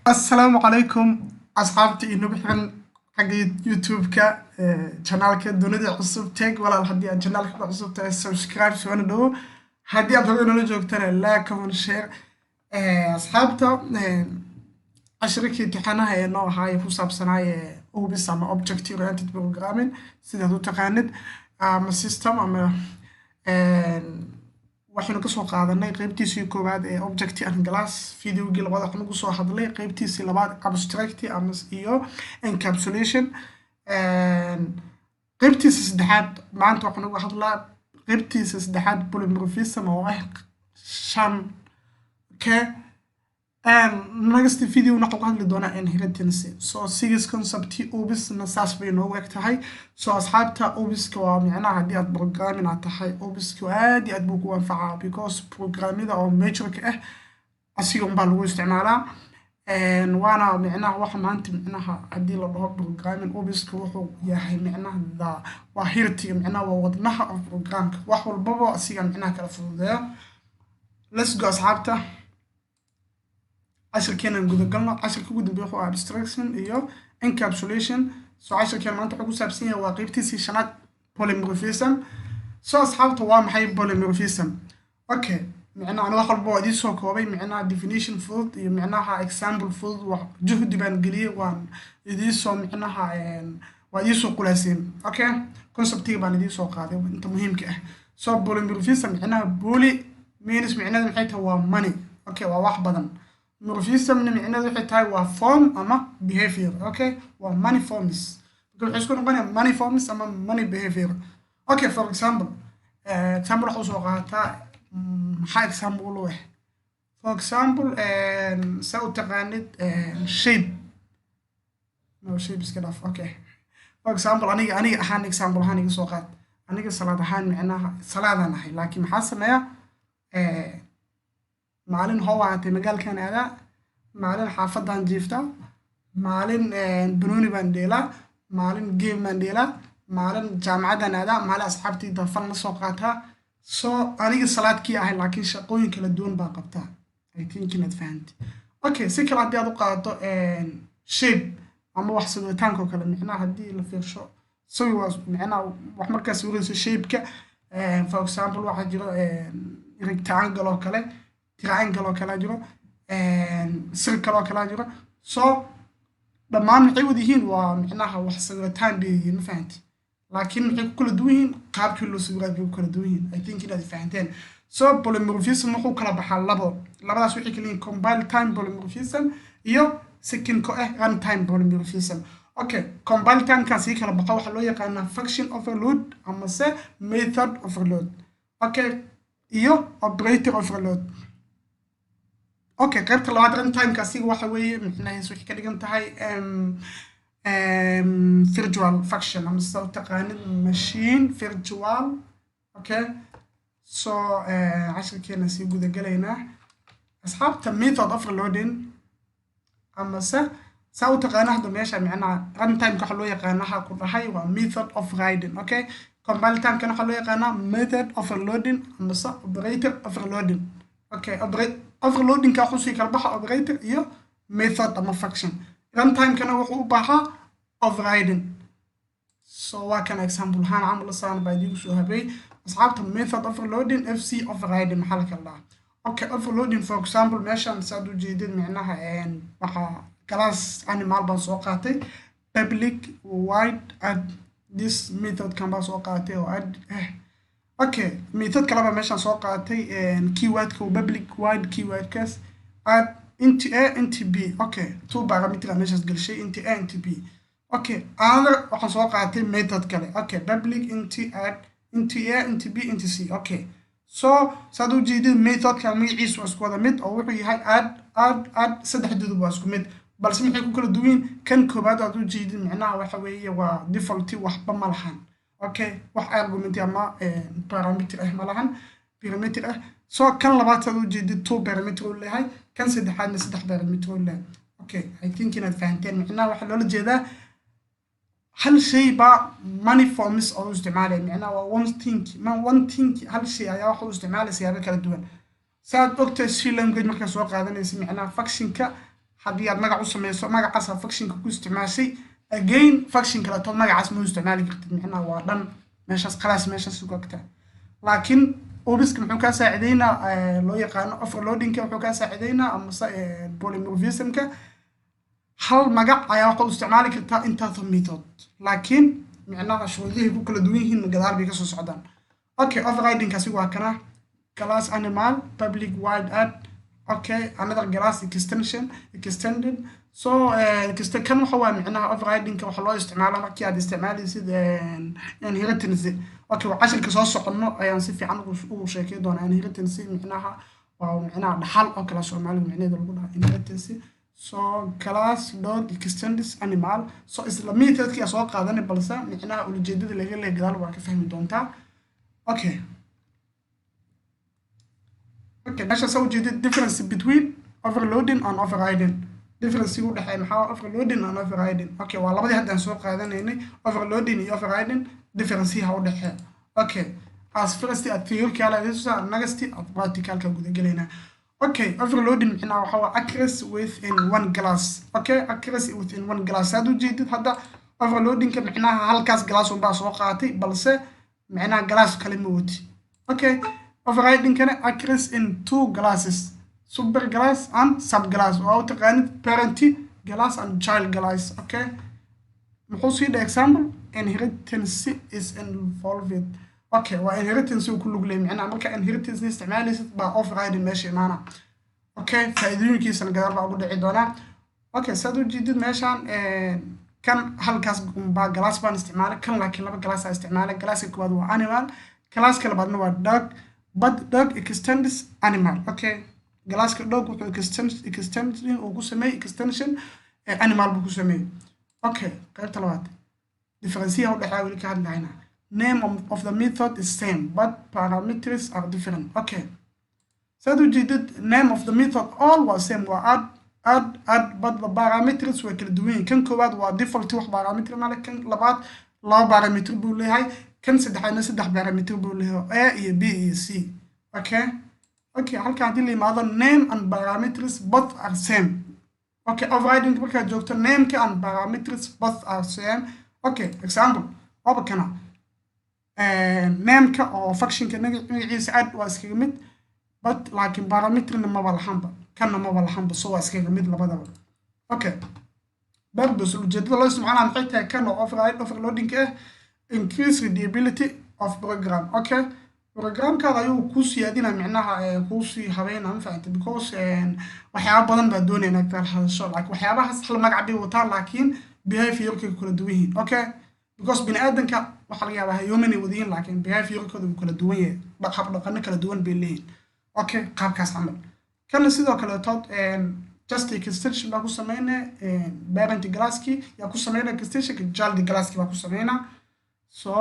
Assalaamu calaykum asxaabta inagu xiran xagga YouTube-ka, channelka Dunida Cusub Tech. Walaal, haddii aad channelka ku cusub tahay, subscribe soona dhawo. Haddii aad hore inala joogtana, like, comment, share. Asxaabta, cashirkii imtixaanaha ee noo ahaa ee ku saabsanaaye OOPs ama object oriented programming, sidaad u taqaanid, ama system ama, waxaynu kasoo qaadanay qeybtiisii koowaad ee object and class. Videogii labaad waxaanu kusoo hadlay qeybtiisii labaad, abstract ama iyo encapsulation. Qeybtiisa saddexaad maanta waxaan uga hadlaa qeybtiisa saddexaad, polymorphism, oo ah shan. Okay, next video waxaan uga hadli doonaa inheritance. So six concept OOPsna saas bay noogu eg tahay. So asxaabta, OOPska waa micnaha haddii aad programming aad tahay, OOPska aad iyo aad buu ku anfacaa, because programmida oo majorka ah asiga unbaa lagu isticmaalaa. Waana micnaha waxa maanta micnaha haddii la dhaho programming, OOPska wuxuu yahay micnaha the waa heartiga, micnaha waa wadnaha of programka. Wax walbaba asiga micnaha kala fududeeya. Let's go, asxaabta, cashirkeenan gudagalno. Cashirka ugu dambeeya wuxuu ahaa abstraction iyo encapsulation. So cashirkeen maanta wuxuu ku saabsan yahay waa qeybtiisii shanaad, polymorphism. So asxaabta, waa maxay polymorphism? Okay, micnaha ani wax walba waa idiin soo koobay, micnaha definition fudud iyo micnaha example fudud. Wax juhdi baan geliyey, waan idiinsoo micnaha waa idiinsoo qulaaseen. Okay, conceptiga baan idiin soo qaaday inta muhiimka ah. So polymorphism, micnaha poly means micnaheedu maxay tahay? Waa many. Okay, waa wax badan. Morphismna micnaheedu waxay tahay waa form ama behavior. Okay, waa many forms. Marka waxay isku noqonaya many forms ama many behavior. Okay, for example, example waxa usoo qaataa, maxaa example u ah? For example, saa u taqaanid shape, no, shape iska dhaaf. Okay, for example, aniga ahaan, example ahaan iga soo qaad, aniga Salaad ahaan, micnaha Salaadaan ahay, laakiin maxaa sameeya? Maalin hoo ahaatay magaalkan aadaa, maalin xaafadaan jiiftaa, maalin banooni baan dheelaa, maalin game baan dheelaa, maalin jaamacaddaan aadaa, maalin asxaabtayda fun la soo qaataa. So aniga Salaadkii ahay, laakiin shaqooyin kala duwan baa qabtaa. I think inaad fahanti. Okay, si kale haddii aad u qaadato shape ama wax sawiritaanka oo kale, micnaha haddii la fiirsho sawir, waa micnaha wax markaa sawirayso shapeka. For example, waxaa jiro rectangle oo kale, triangle oo kale jiro, circle oo kale jiro. So dhammaan maxay wada yihiin? Waa micnaha wax sawiritaan bay yihiin, ma fahanti? Laakiin maxay ku kala duwan yihiin? Qaabkii loo sawiraad bay ku kala duwan yihiin. I think inaad fahanteen. So polymorphism wuxuu kala baxaa labo. Labadaas waxay kala yihiin compile time polymorphism iyo second ko ah runtime polymorphism. Okay, compile timekan sii kala baxo waxaa loo yaqaanaa function overload amase method overload, okay, iyo operator overload. Okay, qaybta labaad, runtimeka, asiga waxa weeye micnahees waxay ka dhigan tahay virtual function ama sida u taqaanid machine virtual. Okay, so cashirkeena sii gudagalaynaa, asxaabta. Method overloading amase saa u taqaana hadda meesha micnaha runtimeka waxaa loo yaqaana, waxaa ku dhahay waa method overriding. Okay, compile timekana waxaa loo yaqaanaa method overloading amase operator overloading. Okay, overloadingka wuxuu sii kala baxa operator iyo method ama function. Runtimekana wuxuu u baxaa overriding. So waa kan example ahaan camal saan baa idiinku soo habeey, asxaabta. Method overloading fc overriding maxaa la kala dhahaa? Okay, overloading, for example, meeshan saad u jeedid, micnaha waxaa class animal baan soo qaatay, public void add. This method kan baan soo qaatay oo add ah. Okay, method kale baa meeshan soo qaatay, keywordka public void, keywordkaas add, int a, int b. Okay, two parameter meeshaas gelshay, int a, int b. Okay, another waxaan soo qaatay method kale. Okay, public int add, int a, int b, int c. Okay, so saad u jeedid, methodka magaciisu waa isku wada mid oo wuxuu yahay add, add, add. Saddexdoodu waa isku mid, balse maxay ku kala duwan yihiin? Kan koobaad aad u jeedid micnaha waxa weeye waa default, waxba ma lahan. Okay, wax argument ama parameter ah ma lahan, parameter ah. So kan labaad, saad u jeedid, two parameter uu leeyahay. Kan saddexaadna saddex parameter uu leeyahay. Okay, I think inaad fahanteen. Micnaha waxaa loola jeedaa hal shay baa many forms oo u isticmaalaya. Micnaha waa one thing, one thing, hal shay ayaa waxa u isticmaalaya siyaabo kala duwan. Saad ogtahay, C language markaa soo qaadanaysa, micnaha functionka Haddii aad magac u sameyso, magacaasa functionka ku isticmaashay, again function kaletood magacaas ma u isticmaali kartid. Micnaha waa dhan meeshaas, khalaas, meeshaas ku agtaa. Laakiin OOPS-ka muxuu kaa saacideynaa? Loo yaqaano overloadingka wuxuu kaa saacideynaa, amase polymorphismka, hal magac ayaa waxaa u isticmaali kartaa intaasoo method, laakiin micnaha shuruudihii ku kala duwan yihiin gadaal bay kasoo socdaan. Okay, overridingkaasi waa kana: class animal, public void add. Okay, another class extension, extended. So kasta kan waxa waa micnaha overridingka waxaa loo isticmaalaa markii aad isticmaalaysid inheritance. Okay, waa cashirka soo soconno ayaan si fiican ugu sheekay doonaa inheritance. Micnaha waa micnaha dhaxal oo kale, Soomaaliga micnaheeda lagu dhaha inheritance. So class dog extends animal. So isla methodkii soo qaadanay, balse micnaha ujeedada laga leeyahay gadaal waa ka fahmi doontaa. Okay, meesha soo ujeedid difference between overloading and overriding. Difference u dhexeeya maxaa? Overloading and overriding. Okay, waa labadii haddaan soo qaadanaynay, overloading iyo overriding, difference ha u dhexeeya. Okay, as first at theoretical next at practicalka gudagelaynaa. Okay, overloading micnaha waxa waa occurs within one class. Okay, occurs within one class. Aad ujeedid hadda overloadingka, micnaha halkaas class unbaa soo qaatay, balse micnaha class kale ma wati. Okay, overridingkana occurs in two classes, super class and sub class, oo u taqaanid parent class and child class. Okay, muxuu sii dha? Example, inheritance is involved. Okay, waa inheritance uu ku lug leeyahay. Micnaha marka inheritance isticmaalaysid baa overriding meesha imaana. Okay, faa'iidooyinkiisana gadaal baa ugu dhici doonaa. Okay, saad u jeedid meeshaan, kan halkaas baa class baan isticmaalay kan, laakiin laba class aa isticmaalay. Classka koowaad waa animal, classka labaadna waa dog, but dog extends animal. Okay, classka dog wuxuu extending uu ku sameeyey, extension animal buu ku sameeyey. Okay, qaybta labaad, differenceyaha u dhexeeya weli ka hadlayna. Name of the method is same but parameters are different. Okay, saad u jeedid, name of the method all waa same, waa add, add, add, but the parameters way kala duwan yihiin. Kan koowaad waa default, wax parameter male. Kan labaad laba parameter buu leeyahay. Kan saddexaadna saddex parameter buu leeyahay, A iyo B iyo C. Okay, halkan haddii la yimaado, name and parameters both are same. Okay, overriding markaad joogto, nameka and parameters both are same. Okay, example waaba kana: nameka oo functionka magaciisa add waa iskaga mid, but laakiin parameterna maba lahanba, kanna maba lahanba. So waa iskaga mid labadaba. Okay, purpose, ujeedada loo isticmaalaa maxay tahay kan oo override, overloading ah? Increase readability of program. Okay, programkaada ayuu kuu siyaadina, micnaha kuusii habeyna, ma fahamtay? Because waxyaaba badan baa doonaya inaad kala hadasho, laakiin waxyaabahaas hal magac bay wataan, laakiin behaviorkay kala duwan yihiin. Okay, because bini aadanka waxaa laga yaabaa human ay wadayiin, laakiin behaviorkooda wuu kala duwan yahay, hab dhaqano kala duwan bay leeyihin. Okay, qaabkaas camal. Kana sidoo kaleetood just extension baa ku sameynaya parent classki, yaa ku sameynaya extensionka child classki baa ku sameynaa. So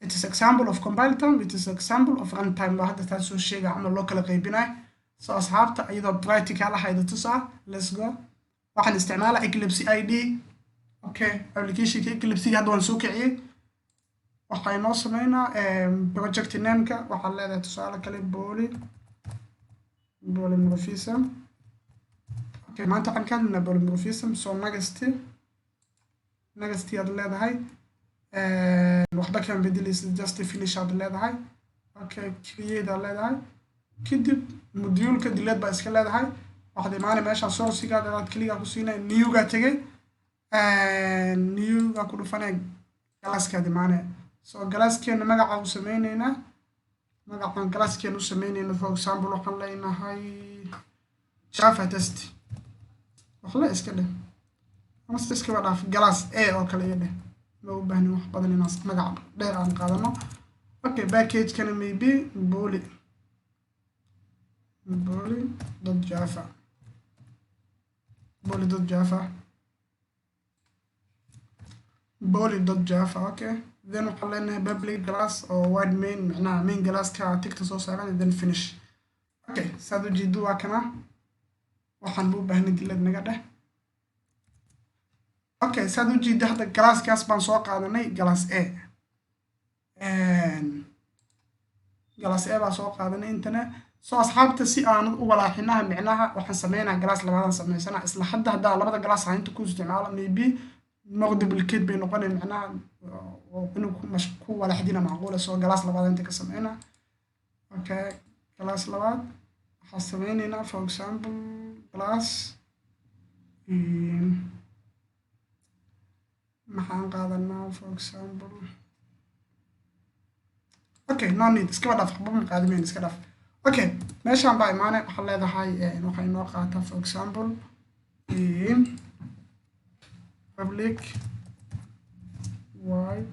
it is example of compile time, it is example of runtime. Baa hadda taas soo sheega camal loo kala qaybinayo. So asxaabta, iyadoo practical ah ayda tus ah. Let's go. Waxaan isticmaalaa Eclipse IDE. Okay, applicationka Eclipse hadda waan soo kiciyey. Waxaa inoo sameynaa project nameka waxaad leedahay tusaale kale polymorphism. Okay, maanta waxaan ka hadlaynaa polymorphism. So next, next aad leedahay, waxba kama bedeleysid, just finish aad leedahay. Okay, create aad leedahay. Kadib moduleka delete baa iska leedahay. Waxaad imaanay meeshaan sourcigaad aad click ku siinay, newgaa tegay, newgaa ku dhufanay, classkaad imaanay. So classkeena magaca u sameyneynaa, magacaan classkeena u sameyneyna, for example, waxaan leenahay Java test, waxle iska dheh, amase iskaba dhaaf, class A oo kale iyo dheh. Ma u baahnin wax badan inaan magac dheer aan qaadano. Okay, package-kana maybe poly.java, poly.java, poly.java. Okay, then waxaan leenahay public class oo void main, micnaha main classka tickta soo saaran, then finish. Okay, saad ujeedo waa kana, waxaan u baahnay delete naga dheh. Okay, saad ujeeda hadda classkaas baan soo qaadanay, class A, class A baa soo qaadanay intana. So asxaabta, si aanad u walaaxinaha, micnaha waxaan sameynaa class labaadaan sameysanaa isla hadda. Haddaa labada class inta ku isticmaalo, maybe more duplicate bay noqonay, micnaha inuu ku walaaxdina macquula. So class labaad inta ka sameynaa. Okay, class labaad waxaan sameyneynaa, for example, class maxaan qaadanaa? For example, okay, no need, iskaba dhaaf, waxba ma qaadimayn, iska dhaaf. Okay, meeshaan baa imaanay. Waxaa leedahay, waxay inoo qaataa, for example, public void.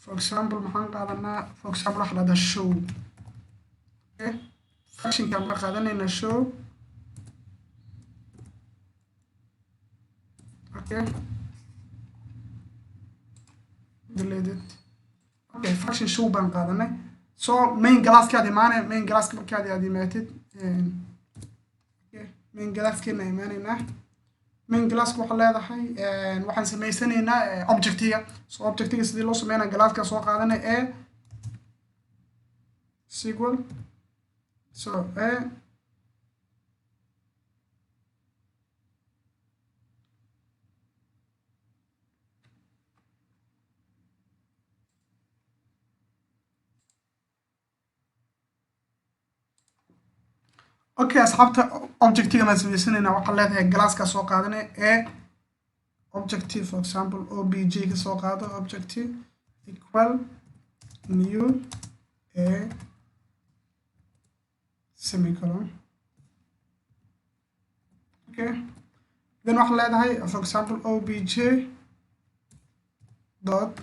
For example, maxaan qaadanaa? For example, waxaa dhahdaa show. Okay, functionkaan baa qaadanaynaa, show. Okay, delete it. Okay, function show baan qaadanay. So main classkaad imaanay. Main classka markaad aad imaatid, okay, main classkeena imaanaynaa. Main classka waxaa leedahay, waxaan samaysanaynaa objectiga. So objectiga sidii loo sameynaa, classka soo qaadanay, a equal, so a okay. Asxaabta, objectiga maan samaysanaynaa. Waxaa leedahay classka soo qaadanay, a objective, for example, obj ka soo qaado, objective equal new a semicolon. Okay, then waxaa leedahay, for example, obj dot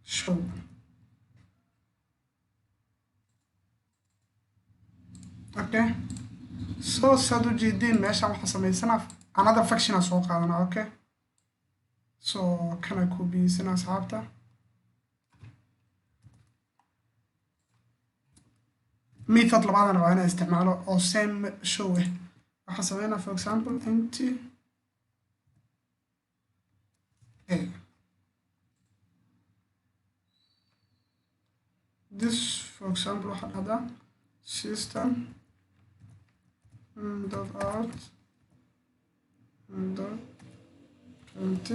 show. Okay, so saad u jeediin, meeshaan waxaa samaysanaa another function aa soo qaadanaa. Okay, so kana koobiyeysanaa, asxaabta. Method labaadana waa inaan isticmaalo oo same show ah. Waxaa sameynaa, for example, int a. This, for example, waxaa dhahdaa system dot out dot print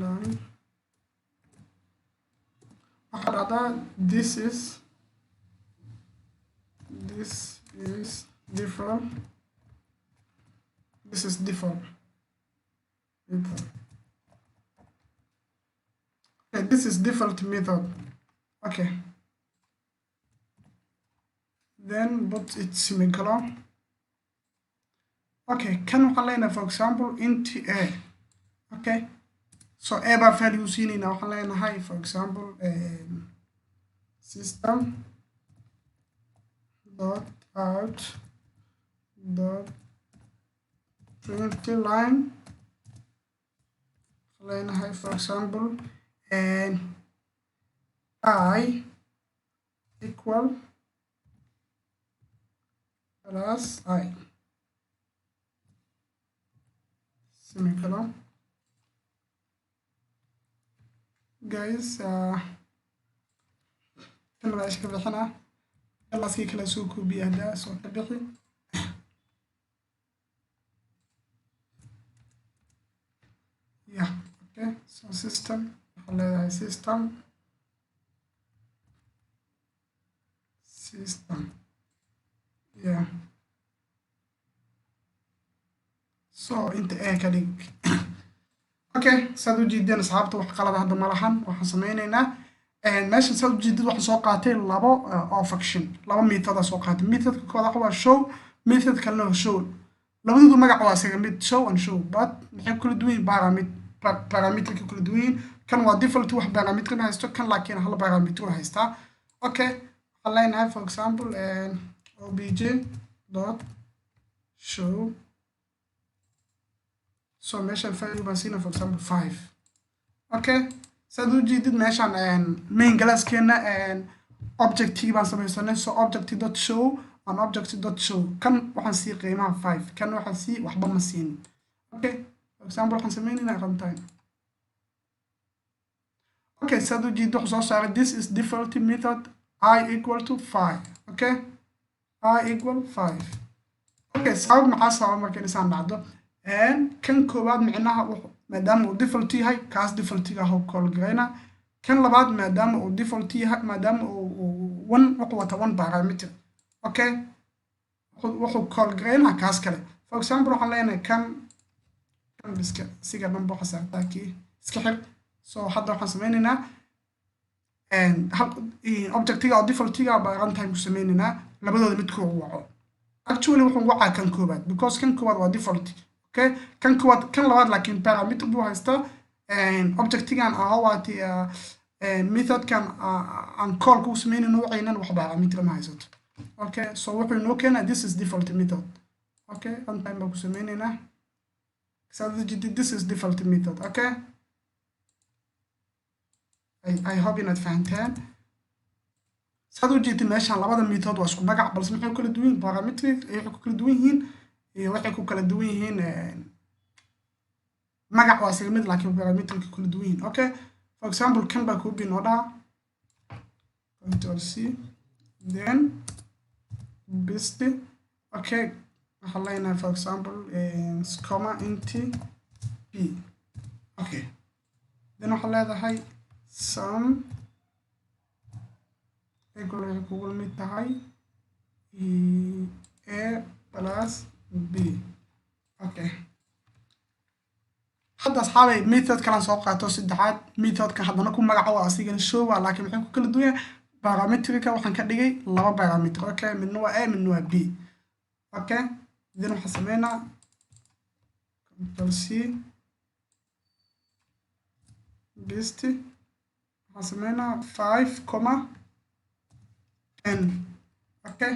line. Waxaa dhahdaa this is default, this is default method. Okay, this is default method. Okay, then put it semicolon. Okay, kan waxaan leenahay, for example, int a. Okay, so a baa value siinayna. Waxaan leenahay, for example, system dot out dot print line. Waxaan leenahay, for example, and I equal plus I semicolon. Guys, kan waa iska bixinaa, classkii kale soo koobiya, haddaa soo ka bixi. Yeah, okay, so system waxaa leedahay system. Yeah, so inta a ka dhig. Okay, saad u jeedeen, asxaabta, wax qalada hadda ma lahan. Waxaan sameyneynaa meeshan, saad ujeedid, waxaan soo qaatay labo oo function, laba method aa soo qaatay. Methodka koowaad waa show, method kalena waa show. Labadoodu magac waa isaga mid, show and show, but maxay kula duwan yihiin? Parameterka kula duwan yihiin. Kan waa default, wax parameter ma haysto kan, laakiin hal parameter haystaa. Okay, waxaan leenahay, for example, obj dot show. So meeshan value baan siina, for example, 5. Okay, saad u jeedid, meeshan main classkeena objectii baan samaysanay. So object dot show and object dot show. Kan waxaan sii qiimaha 5, kan waxaan sii waxba ma siin. Okay, for example, waxaan sameynaynaa runtime. Okay, saad u jeedid, wuxuu soo saaray "This is default method". I equal to 5. Okay, I equal 5. Okay, sabab maxaa sababa marka in isaan dhacdo? Kan koowaad micnaha maadaama uu default yahay, kaas defaultiga hau call garayna. Kan labaad maadaama uu default yahay, maadaama uu one wuxuu wata one parameter, okay, wuxuu call garaynaa kaas kale. For example, waxaan leenahay kan biska siga dhan waxa saartaa kii iska xir. So hadda waxaan sameynaynaa objectiga oo defaultiga baa runtime ku sameynaynaa labadooda midkuu waco. Actually wuxuu wacaa kan koowaad, because kan koowaad waa default. Okay, kan koowaad, kan labaad laakiin parameter buu haystaa. Objectigan ahawaati methodkan aan call ku sameynayno wacaynan wax parameter ma haysato. Okay, so wuxuu inoo keenaa "This is default method." Okay, runtime baan ku sameynaynaa. This is default method. Okay, I hope inaad fahanteen. Saad u jeedin meeshaan labada method waa isku magac, balse maxay ku kala duwan yihiin? Parametric waxay ku kala duwan yihiin iyo waxay ku kala duwan yihiin magac waa isaga mid, laakiin parametric kala duwan yihiin. Okay, for example, kan baa copy noo dhaha, Control C, then paste. Okay, waxaan leenahay, for example, comma int b. Okay, then waxaan leedahay sum equal waxay kugu mid tahay a plus b. Okay, hadda asxaabay method kalan soo qaato saddexaad. Methodka haddana ku magaco asigana show ah, laakiin maxay ku kala duwan yahay? Parametrika waxaan ka dhigay laba parameter. Okay, midna waa a, midna waa b. Okay, then waxaan sameynaa Control C, paste. Waxaan sameynaa 5 comma 10. Okay,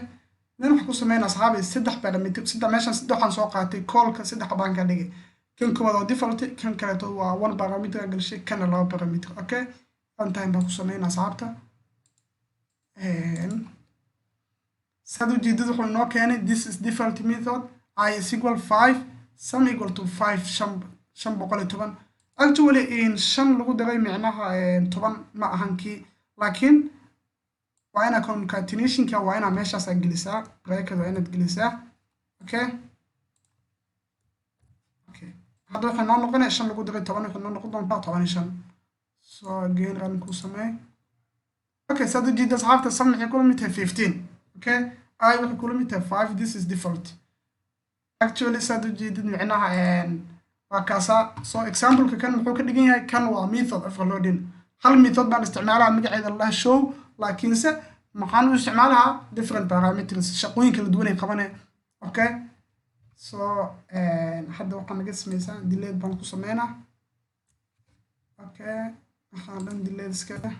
then waxaan ku sameynaa, asxaabay, saddex parameter, saddex meeshan saddex waxaan soo qaatay. Callka saddex baan ka dhigay. Kan koowaad waa default, kan kaleeto waa one parameter galshay, kana laba parameter. Okay, runtime baan ku sameynaa, asxaabta. Saad ujeedad wuxuu inoo keenay "This is default method, i is equal 5, sum equal to 5." 510 actually in shan lagu daray micnaha 10 ma ahan kii, laakiin waa inaa concatenationka waa inaa meeshaas aad gelisaa, bracket waa inaad gelisaa. Okay, hadda waxay noo noqonaya shan lagu daray 10 waxay noo noqon doontaa 15. So again run ku samee. Okay, saad ujeeda, asxaabta, sum maxay kula mid tahay? 15. Okay, i waxay kula mid tahay 5. This is default. Actually, saad ujeedid micnaha waa kaasaa. So exampleka kan muxuu ka dhigan yahay? Kan waa method overloading. Hal method baan isticmaalaha, magaceeda la show, laakiinse maxaan u isticmaalahaa? Different parameters, shaqooyin kala duwan ay qabanaya. Okay, so hadda waxaa naga sameysaa delete baan ku sameynaa. Okay, waxaan dhan delete iska dheh.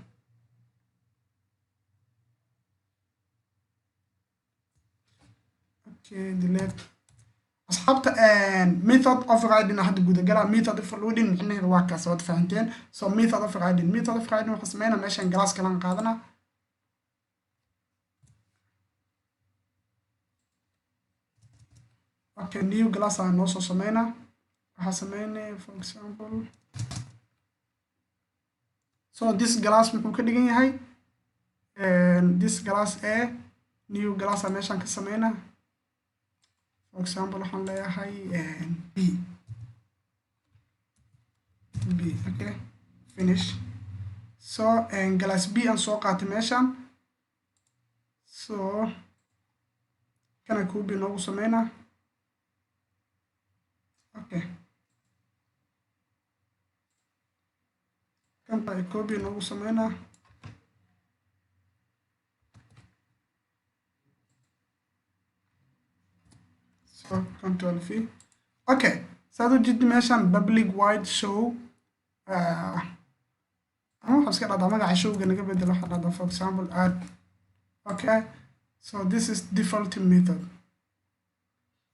Okay, delete. Asxaabta, method overriding hadda gudagala. Method overloading micnaheedu waa kaas, waad fahanteen. So method overriding waxaan sameynaa meeshan class kalan qaadanaa. Okay, new class aan noo soo sameynaa. Waxaa sameynaya, for example, so this class muxuu ka dhigan yahay? This class a new class aan meeshaan ka sameynaa. For example, waxaan leeyahay b b. Okay, finish. So class b aan soo qaatay meeshaan. So kana copy noogu sameynaa. Okay, kan baa copy noogu sameynaa. So Control V. Okay, saad u jeedi meeshaan public void show ama waxaa iska dhahdaa magaca showga naga bedelo. Waxaa dhahdaa, for example, add. Okay, so this is default method.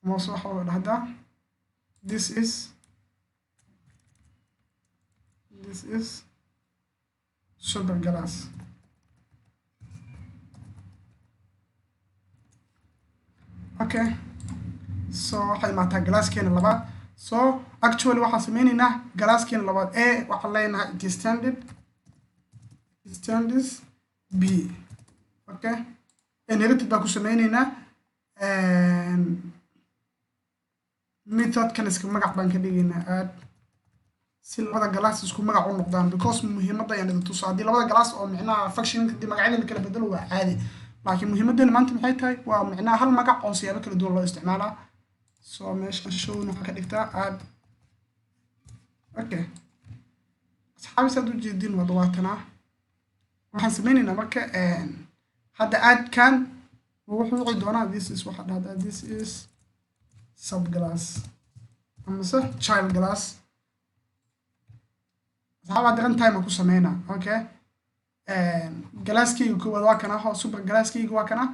Mose waxa dhahdaa this is super class. Okay, so waxay imaataa classkeena labaad. So actually waxaan sameyneynaa classkeena labaad a waxaan leenahay extends b. Okay, inherited baa ku sameyneynaa. Methodkan iska magac baan ka dhigaynaa add, si labada class isku magac u noqdaan, because muhiimadda ayaan idin tuso. Haddii labada class oo micnaha function hadii magacyada la kala bedelo waa caadi, laakiin muhiimaddeena maanta maxay tahay? Waa micnaha hal magac oo siyaabo kala duwan loo isticmaalaa. So meesha showna waxaa ka dhigtaa add. Okay, asxaabi, saad u jeedin wada waatanaa. Waxaan sameyneynaa marka hadda addkan wuxuu wici doonaa this is, waxaa dhahdaa this is subclass amase child class. Asxaab, hadda runtime aan ku sameynaa. Okay, classkeyga koowaad waa kana, super classkeyga waa kana.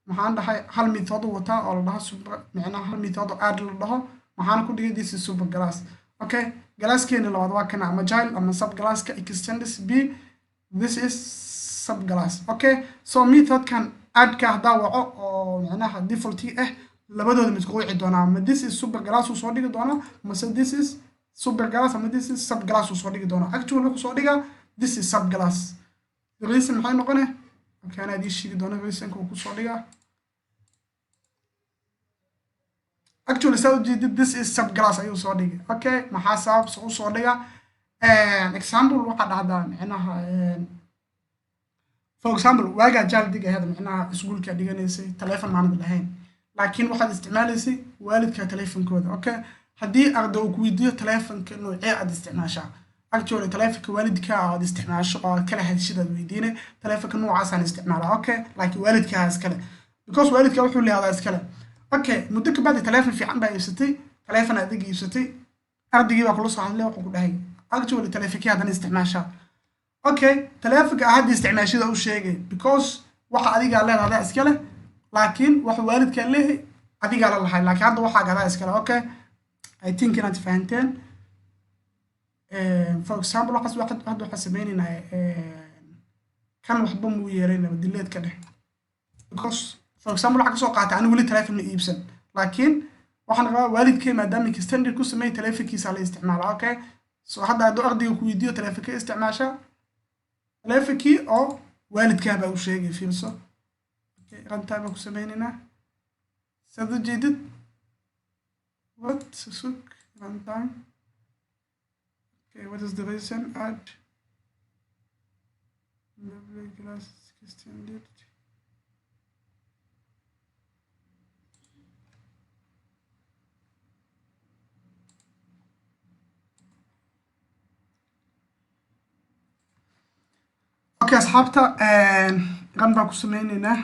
Maxaan dhahay? Hal method u wataa oo la dhaho super, micnaha hal method oo add la dhaho. Maxaana ku dhigay? This is super class. Okay, classkeena labaad waa kana, ama child ama sub classka extends b, this is sub class. Okay, so methodkan addka haddaa waco oo micnaha default ah, labadooda mid ku wici doonaa: ama this is super class uu soo dhigi doonaa, mase this is super class ama this is sub class uu soo dhigi doonaa. Actually wuxuu soo dhigaa this is sub class. The reason maxay noqone? Okay, anaa idii sheegi doona reasonka uu kusoo dhigaa. Actually, saa ujeedid, this is sub class ayuu soo dhigay. Okay, maxaa sabab u soo dhiga? Example waxaa dhahdaa micnaha, for example, waagaa jaaldig ahayd, micnaha iskuulkaa dhiganaysay, taleefon maanad lahayn, laakiin waxaad isticmaalaysay waalidka taleefonkooda. Okay, haddii arday uu ku weydiiyo taleefonka noocee aad isticmaashaa, actually taleefonka waalidka aad isticmaasho oo aad kala hadshid aad weydiine, taleefonka noocaasaan isticmaalaa. Okay, laakiin waalidkaa iskale, because waalidka wuxuu leeyadaa iskale. Okay, muddo ka bacdi taleefon fiican baa iibsatay, taleefon adig iibsatay. Ardaygii baa kula soo hadlay, wuxuu ku dhahay actually taleefonkii haddana isticmaashaa. Okay, taleefonka hadda isticmaashida u sheegay, because waxa adigaa leedahay iskale, laakiin waxa waalidkaa leeyahay adigaa la lahay, laakiin hadda waxaa gadaa iskale. Okay, I think inaad fahanteen. For example, waxaas hadda waxaa sameynaynaa, kan waxba muu yeelanaba, dileed ka dheh, because for example waxaa kasoo qaatay anigu weli taleefon ma iibsan, laakiin waxaan rabaa waalidkay maadaama extended ku sameeyay taleefonkiisa la isticmaala. Okay, so hadda hadduu ardayga ku weydiiyo taleefonka isticmaasha, taleefonkii oo waalidkaa baa u sheegay. Fiirso. Okay, runtime baan ku sameynaynaa. Saad u jeedid, what sug runtime. Okay, what is the reason? Add lovely class extended. Okay, asxaabta, run baan ku sameyneynaa.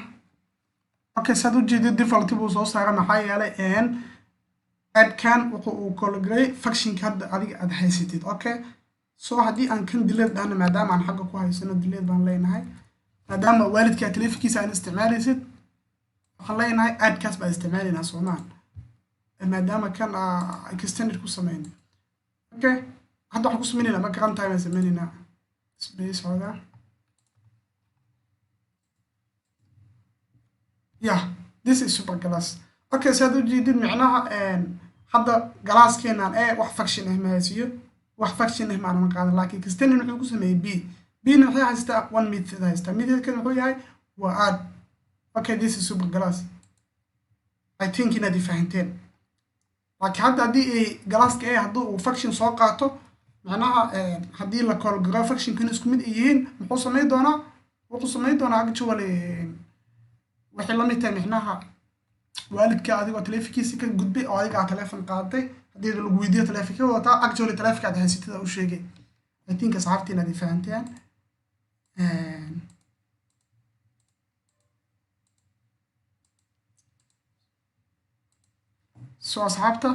Okay, saad u jeedid, default buu soo saaray. Maxaa yeelay addkan wuxuu uu call garay functionka hadda adiga aad haysatid. Okay, so haddii aan kan delete dhahno, maadaama aan xagga ku haysano, delete baan leenahay. Maadaama waalidkaa telefonkiisa aan isticmaalaysid, waxaan leenahay addkaas baan isticmaalaynaa, soomaan? Maadaama kan extended ku sameynay. Okay, hadda waxaan ku sameynaynaa marka runtime aan sameynaynaa, space xoogaa. Yeah, this is super class. Okay, saad u jeedid, micnaha hadda classkeenan e wax function ah ma haysiyo, wax function ah maana qaadan, laakiin extended wuxuu ku sameeyey b. B na waxay haystaa one method haystaa. Methodkan wuxuu yahay waa add. Okay, this is super class. I think inaad fahanteen. Laakiin hadda haddii ay classka e haddii uu function soo qaato, macnaha haddii la call garo functionkan isku mid ay yihiin, muxuu samayn doonaa? Wuxuu samayn doonaa actually waxay la mid tahay micnaha waalidka adigoo taleefonkiisa ka gudbay oo adiga aad taleefon qaaday, haddii lagu weydiiyo taleefonka wadataa, actually taleefonka aad haysatida u sheegay. I think asxaabtii inaad fahanteen. So asxaabta,